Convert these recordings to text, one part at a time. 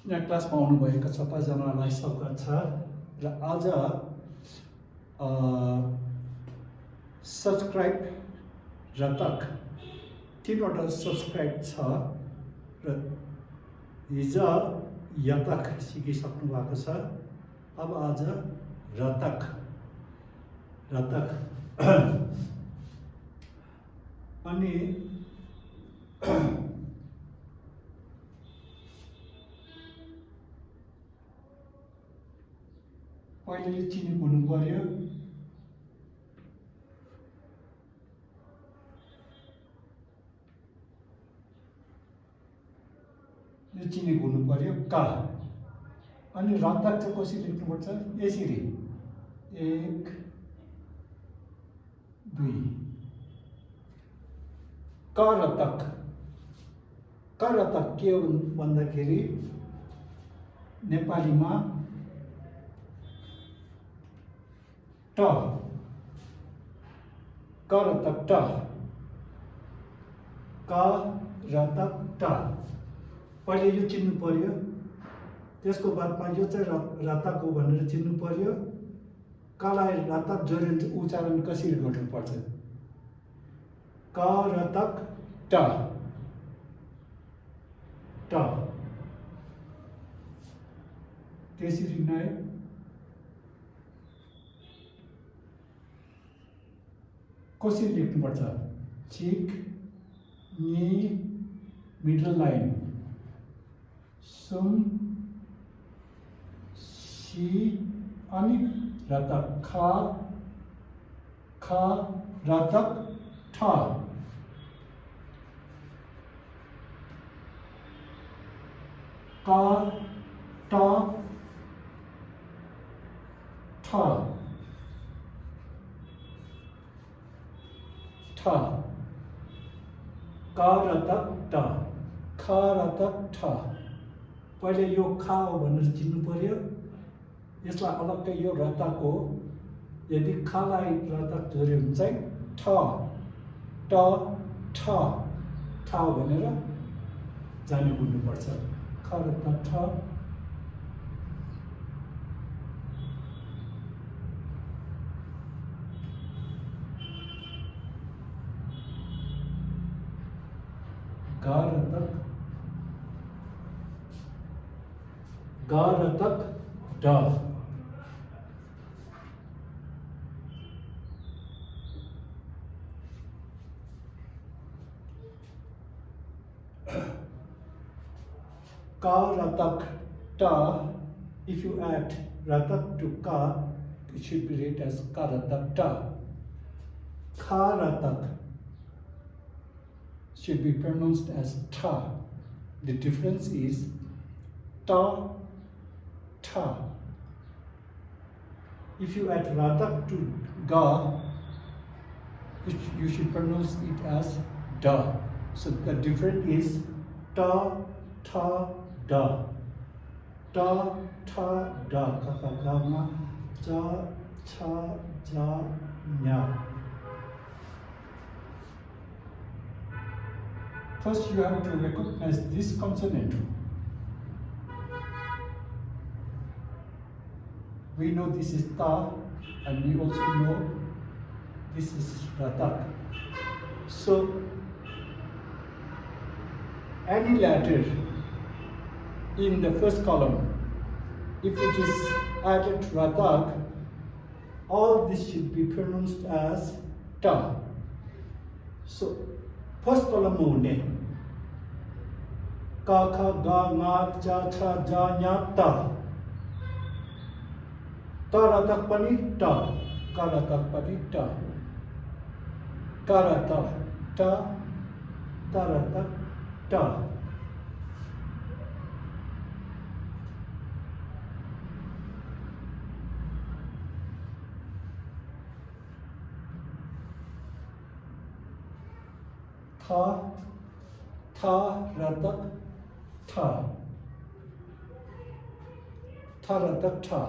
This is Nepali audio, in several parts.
यहाँ क्लासमा आउनुभएको सबैजनालाई स्वागत छ र आज सब्सक्राइब रतक तीनवटा सब्सक्राइब छ र हिजो यतक सिकिसक्नु भएको छ। अब आज रतक अनि पहिले चिनिक हुनु पर्यो। यो चिनिक हुनु पर्यो का। अनि रतक चाहिँ कसरी लेख्नुपर्छ? यसरी 1 2 करतक के हो भन्दाखेरि नेपालीमा ट करतक ट करतक ट पहिले यो चिन्नु पर्यो। त्यसको बादमा यो चाहिँ रतक हो भनेर चिन्नु पर्यो। कलाई रतक जोडिन्छ उच्चारण कसरी गर्नुपर्छ? करतक ट ट त्यसरी नै कसरी लेख्नुपर्छ? चिक नि मिडल लाइन सुम सी अनि रतक ख रतक ठ क ट ठ करतक ट खरतक ठ पहिले यो खा हो भनेर चिन्नु पर्यो। यसलाई अलग्गै यो रतक हो। यदि खलाई रतक जोड्यो भने चाहिँ ठ भनेर जाने बुझ्नुपर्छ। खरतक ठ गरतक ड Karatak ta. If you add ratak to ka, it should be read as karatak ta. Karatak should be pronounced as ta. The difference is ta. If you add ratak to ga, you should pronounce it as da. So the difference is ta, da. Ta, da. Kakakama, cha, cha, ja, nya. First, you have to recognize this consonant. We know this is ta, and we also know this is ratak. So, any letter in the first column, if it is added ratak, all this should be pronounced as ta. So, first column only. Ka, kha, ga, nga, cha, cha, ja, nya, ta. Karatak pani ta, karatak pani ta, karata ta, karatak ta. Tha, ratak tha, ratak tha.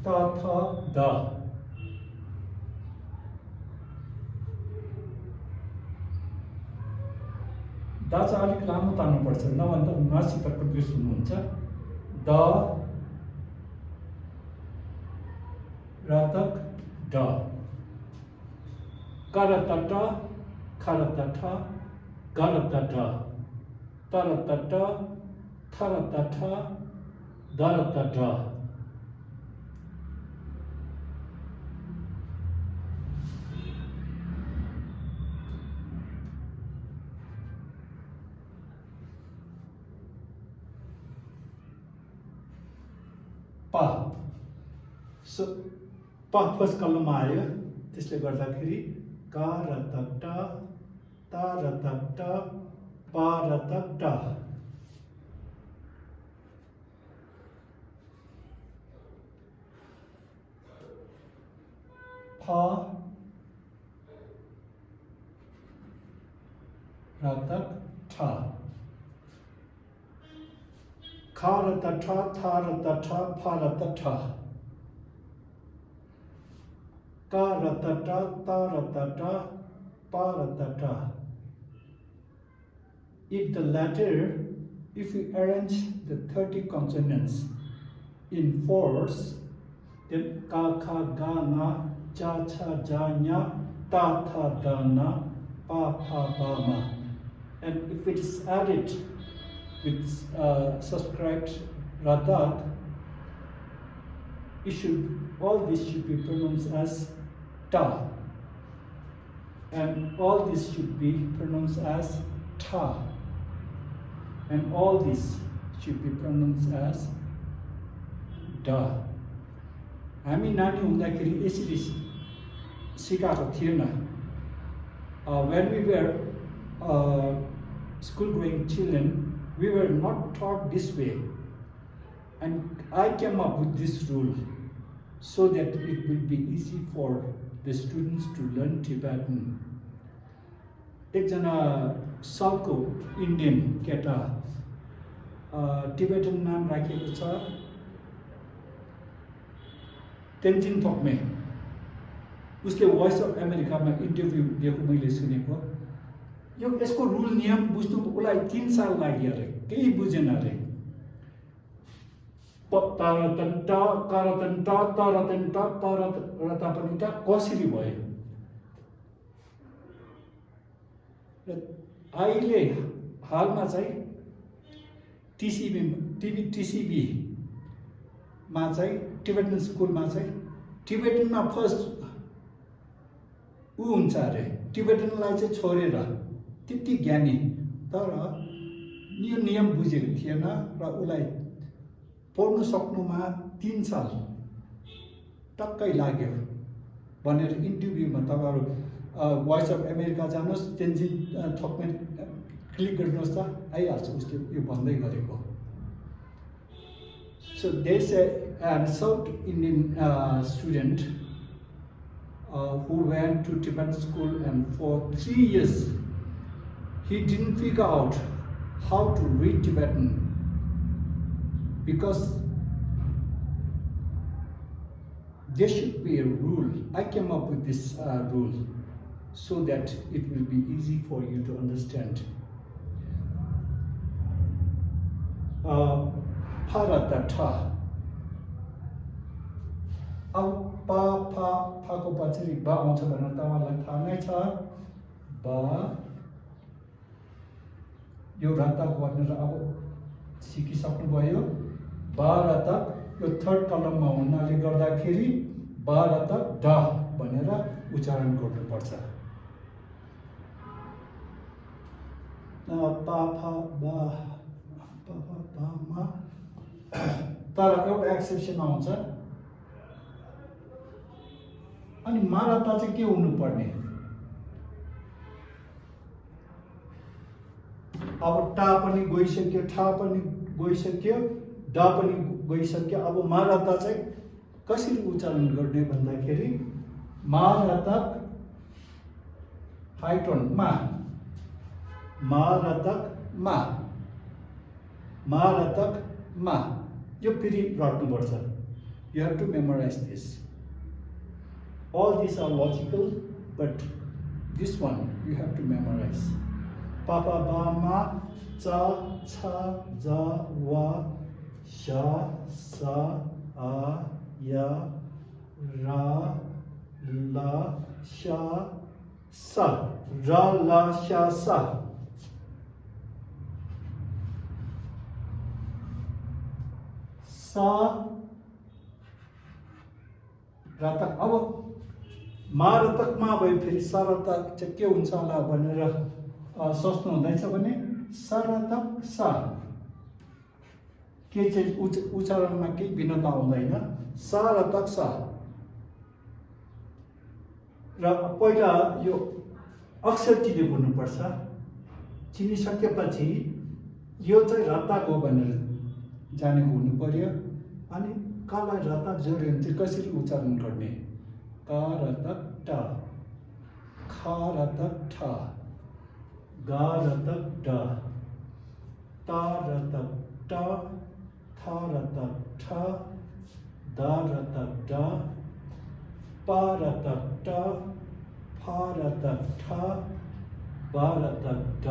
Ta, da. The चाहिँ अलिक लामो तान्नुपर्छ, नभन्दा नसिकेको बिर्सुनुहुन्छ। द रतक ड, करत ट, खरत ठ, गरत ड, तरत ट, थरत ठ, दरत ड। पा, सो प फर्स्ट कलममा आयो, त्यसले गर्दाखेरि क र त र त प र त ट। फ र त ठ, ख र त ठ, थ र त ठ, फ र त ठ, क र त ट, त र त ट, प र त ट। If the latter, if we arrange the 30 consonants in fours, then ka, kha, ga, na, cha, cha, ja, nya, ta, tha, da, na, pa, pha, ba, ma. And if it is added with subscribed radak, all this should be pronounced as ta, and all this should be pronounced as ta, and all this should be pronounced as da. हामी नानी हुँदाखेरि यसरी सिकाएको थिएन। When we were school going children, we were not taught this way, and I came up with this rule so that it will be easy for the students to learn Tibetan. एकजना साउथको इन्डियन केटा टिबेटन नाम राखेको छ तेन्जिन थोक्मे। उसले भोइस अफ अमेरिकामा इन्टरभ्यू दिएको मैले सुनेको। यसको रुल नियम बुझ्नु उसलाई 3 साल लाग्यो अरे, केही बुझेन अरे। तरतन ट, करतन ट, तरतन ट, परत पनि ट कसरी भयो। अहिले हालमा चाहिँ टिसिबीमा चाहिँ टिबेटन स्कुलमा चाहिँ टिबेटनमा फर्स्ट ऊ हुन्छ अरे, टिबेटनलाई चाहिँ छोडेर त्यति ज्ञानी, तर यो नियम बुझेको थिएन र उसलाई पढ्नु सक्नुमा 3 साल टक्कै लाग्यो भनेर इन्टरभ्यूमा तपाईँहरू भोइस अफ अमेरिका जानुहोस्, तेन्जिन थोक्मे क्लिक गर्नुहोस् त आइहाल्छ उसले यो भन्दै गरेको। So there's a South Indian student who went to Tibetan school, and for 3 years he didn't figure out how to read Tibetan because there should be a rule. I came up with this rule so that it will be easy for you to understand. Paratata. अब पा फा फाको पछि बा आउँछ भनेर तपाईँलाई थाहा नै छ। बा यो रतक भनेर अब सिकिसक्नुभयो। बा रतक यो थर्ड कलममा हुनाले गर्दाखेरि बा रतक ड भनेर उच्चारण गर्नुपर्छ। पा फा बा मा, तर एउटा एक्सेप्सन आउँछ। अनि माराता चाहिँ के हुनुपर्ने? अब टा पनि गइसक्यो, ठा पनि गइसक्यो, ड पनि गइसक्यो। अब माराता चाहिँ कसरी उच्चारण गर्ने भन्दाखेरि मारातक हाई टोन मा, मारातक मा, मारातक मा, यो फेरि रट्नुपर्छ। You have to memorize this. All these are logical, but this one you have to memorize. पापा बामा चा छा जा वा शा सा आ या रा ला शा सा रा ला शा सा सा रातक अब मारतकमा भयो फेरि सरतक चाहिँ के हुन्छ होला भनेर सोच्नु हुँदैछ भने सरतक सा के चाहिँ उच्चारणमा केही भिन्नता आउँदैन सरतक सा र पहिला यो अक्षर चिन्नुपर्छ चिनिसकेपछि यो चाहिँ रतक हो भनेर जानेको हुनु पर्यो अनि कलाई रतक जोड्यो भने चाहिँ कसरी उच्चारण गर्ने क रतक ट ख रतक ठ ग रतक ड त रतक ट थ रतक ठ द रतक ड प रतक ट फ रतक ठ ब रतक ड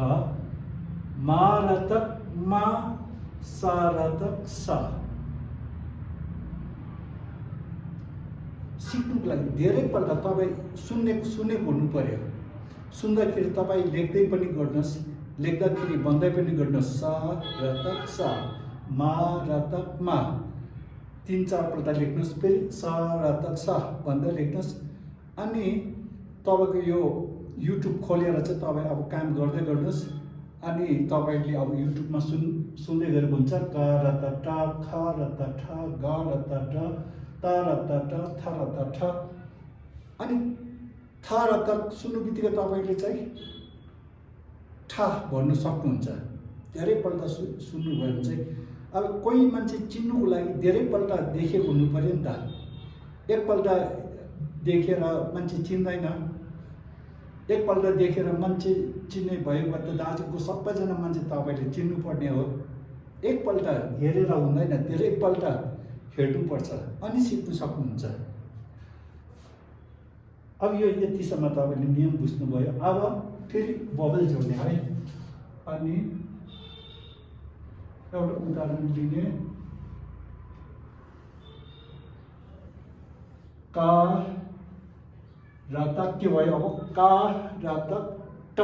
मा रतक मा सा रतक सा सिक्नुको लागि धेरैपल्ट तपाईँ सुनेको हुनु पर्यो सुन्दाखेरि तपाईँ लेख्दै पनि गर्नुहोस् लेख्दाखेरि भन्दै पनि गर्नुहोस् सा रतक सा मा रतक मा 3-4 पल्ट लेख्नुहोस् फेरि सा रतक सा भन्दै लेख्नुहोस् अनि तपाईँको यो युट्युब खोलेर चाहिँ तपाईँ अब काम गर्दै गर्नुहोस् अनि तपाईँले अब युट्युबमा सुन्दै गरेको हुन्छ क रत ट ख रत ठ ग रत ट त रत ट थ रत ठ अनि थ रत सुन्नु बित्तिकै तपाईँले चाहिँ ठा भन्नु सक्नुहुन्छ धेरैपल्ट सुन्नुभयो भने चाहिँ अब कोही मान्छे चिन्नुको लागि धेरैपल्ट देखेको हुनु पर्यो नि त एकपल्ट देखेर मान्छे चिन्दैन एकपल्ट देखेर मान्छे चिन्ने भयो भने त दाजुको सबैजना मान्छे तपाईँले चिन्नुपर्ने हो एकपल्ट हेरेर हुँदैन धेरैपल्ट हेर्नुपर्छ अनि सिक्नु सक्नुहुन्छ अब यो यतिसम्म तपाईँले नियम बुझ्नुभयो अब फेरि बबल जोड्ने है अनि एउटा उदाहरण लिने का रतक के भयो अब का रतक ट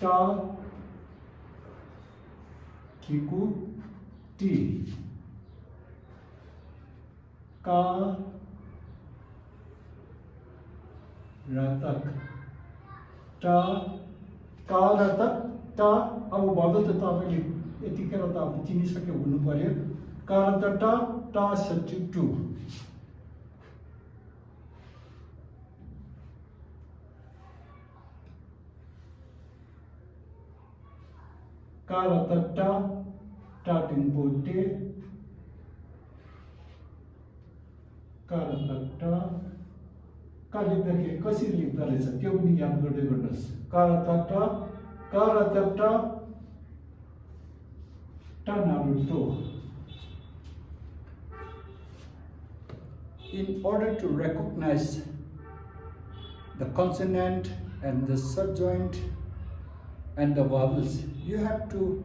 ट खिकु टी का रतक ट का रतक ट अब भयो त तपाईँले यतिखेर त अब चिनिसक्यो हुनु पर्यो का रतक ट ट सब्जेक्ट टु का रतक ट ट टिम्पो टे का रतक ट का लेख्दाखेरि कसरी लेख्दो रहेछ त्यो पनि याद गर्दै गर्नुहोस् का रतक ट ट Naruto In order to recognize the consonant and the subjoint and the vowels, you have to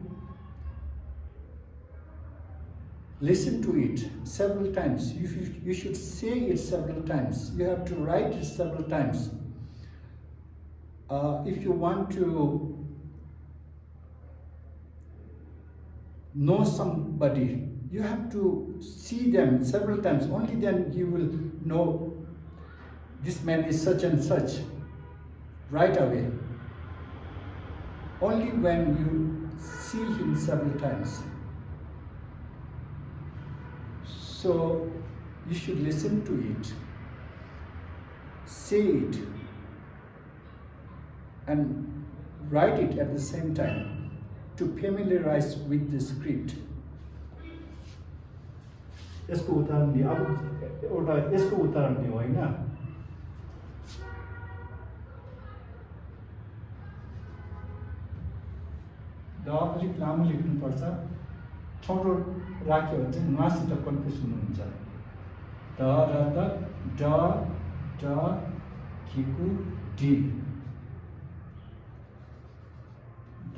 listen to it several times. You should say it several times. You have to write it several times. If you want to know somebody, you have to see them several times. Only then you will know this man is such and such right away. Only when you see him several times. So you should listen to it, say it, and write it at the same time to familiarize with the script. यसको उदाहरण दिए अब एउटा यसको उदाहरण दियो हैन द अलिक लामो लेख्नुपर्छ छोटो राख्यो भने चाहिँ नसित कन्फ्युज हुनुहुन्छ द र द ड ड खिकु D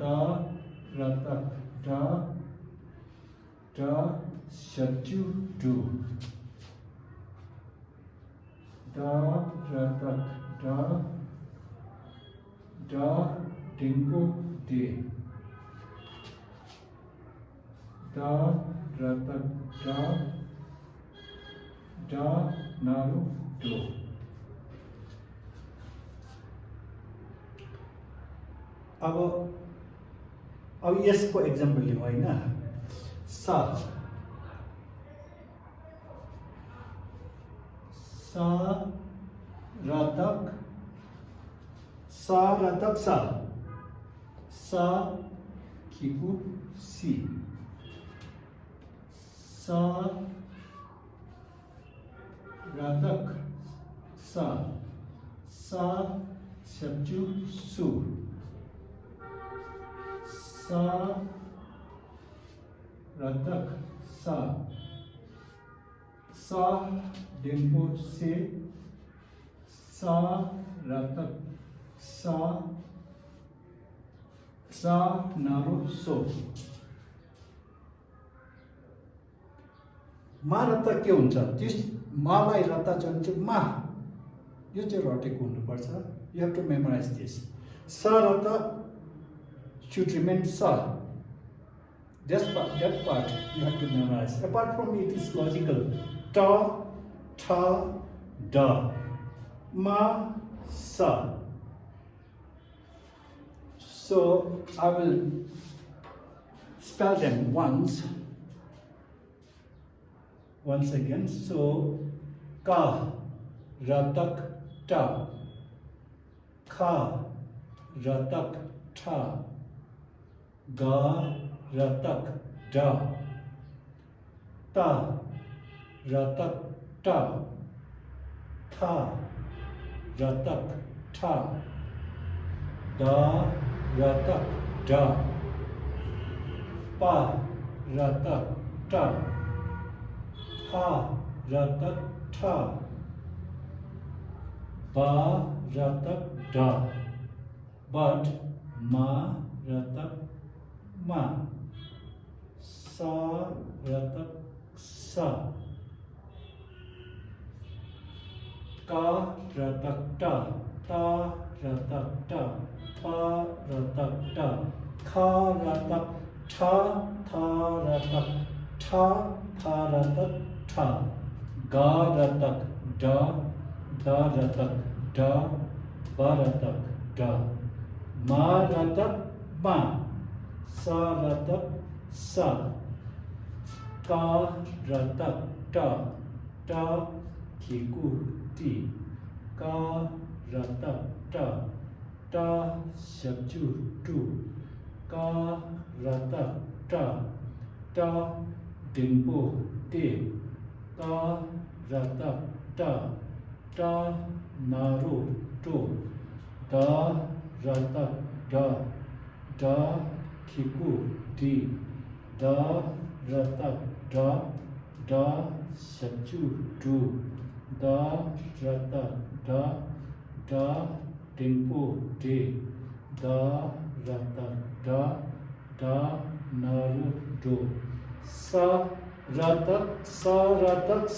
da ratak da da shaju do da ratak da dimpo de da ratak da naru do अब यसको एक्जाम्पल लिउँ हैन सा रातक सा खिकु सी सा रातक सा शब्जु सु सा रातक सा डिम्पो से सा रातक सा नारो सो मा रता के हुन्छ त्यस मालाई रता चाहिँ मा यो चाहिँ रटेको हुनुपर्छ you have to memorize this सा रता should remain sa. That part you have to memorize. Apart from it is logical. Ta, tha, da, ma, sa. So I will spell them once again. So ka, ratak, ta, kha, ratak, tha. Ga ratak da ta ratak ta tha ratak tha da ratak da pa ratak ta ha ratak tha ba ratak da but ma ratak ma sa ratak sa ka ratak ta ratak ta pa ratak ta kha ratak tha ratak tha ratak tha ga ratak da ratak da ba ratak da ma ratak ma sa ratak sa ka ratak ta khiku ti ka ratak ta shapju tu ka ratak ta dimpo te ka ratak ta naru to da ratak da khiku di da ratak da shapju tu da ratak da dimpo te da ratak da naru do sa ratak sa ratak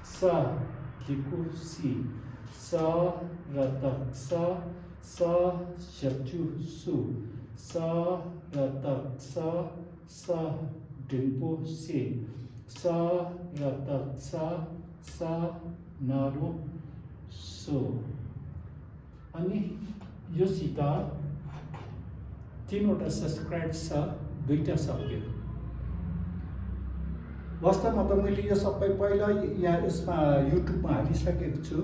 sa khiku si sa ratak sa shapju su sa ratak sa dimpo se sa ratak sa naru so अनि यो सिता तीनवटा सब्सक्राइब छ दुईटा शब्द वास्तवमा त मैले यो सबै पहिला यहाँ यसमा युट्युबमा हालिसकेको छु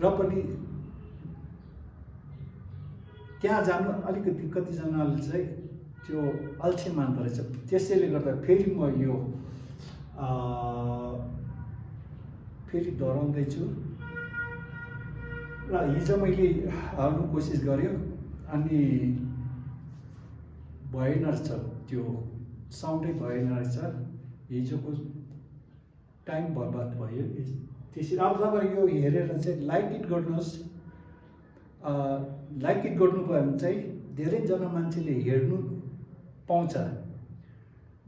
र पनि त्यहाँ जानु अलिकति कतिजनाले चाहिँ त्यो अल्छी मान्दो रहेछ त्यसैले गर्दा फेरि म यो फेरि दोहोऱ्याउँदैछु र हिजो मैले हाल्नु कोसिस गर्यो अनि भएन रहेछ त्यो साउन्डै भएन रहेछ हिजोको टाइम बर्बाद भयो त्यसरी अब तपाईहरु यो हेरेर चाहिँ लाइक इट गर्नुहोस् लाइक इट गर्नुभयो भने चाहिँ धेरैजना मान्छेले हेर्नु पाउँछ।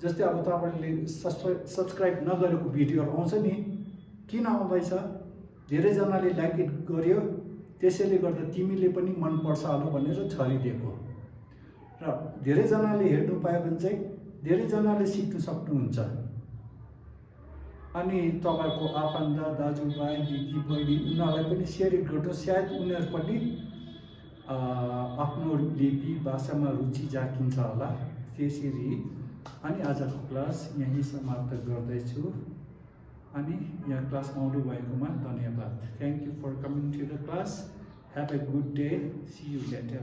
जस्तै अब तपाईँले सब्सक्राइब नगरेको भिडियोहरू आउँछ नि, किन आउँदैछ? धेरैजनाले लाइक इट गर्यो, त्यसैले गर्दा तिमीले पनि मन पर्छ होला भनेर छरिदिएको। र धेरैजनाले हेर्नु पायो भने चाहिँ धेरैजनाले सिक्नु सक्नुहुन्छ। अनि तपाईँको आफन्त, दाजुभाइ, दिदी, बहिनी उनीहरूलाई पनि सेयर गर्नु, सायद उनीहरू पनि आफ्नो लिपि भाषामा रुचि जागिन्छ होला। त्यसरी अनि आजको क्लास यहीँ समाप्त गर्दैछु। अनि यहाँ क्लास आउनु भएकोमा धन्यवाद। Thank you for coming to the class. Have a good day. See you later.